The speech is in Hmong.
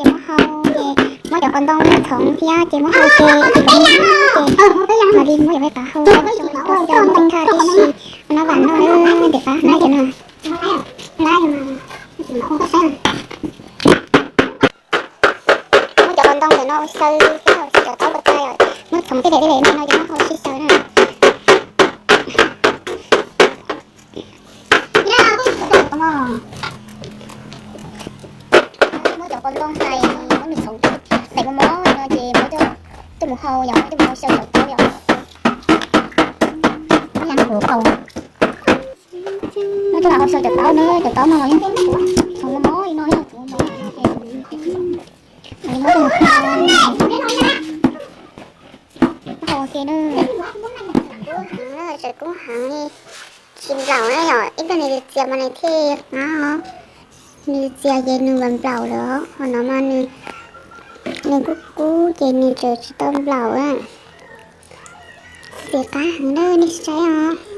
Ces muab hau, ces muab cov qos ntoo txhoov thiab ces muab hau ces ib tug ces mam li muab cov me qav hau, cov me qav hau tib si, no vam no ntawm qab na ces no. Muab cov qos ntoo ntawm no ua xyaw thiab ua xyaw cov taub ko taw, muab txhoov tej daim tej daim no ces muab hau sib xyaw na. Muab cov qos ntoo hais, muab nws txhoov daim mos mos no ces muab coj mus hau yom, coj mus hau xyaw cov taub yom. Muab coj mus hau, muab coj mus hau xyaw cov taub na, cov taub no los yeej txhoov mos mos li no, txhoov mos mos ces muab coj mus hau, hau ua ke na. Tseem kub heev li, tsis nplaum na yom, ib pliag nws txias mas nws thiaj qab os. Nws txias ces nws nplaum lawm, ho no mas nws kub kub ces nws tseem tsis tau nplaum. Txias qab heev na, nej saib os.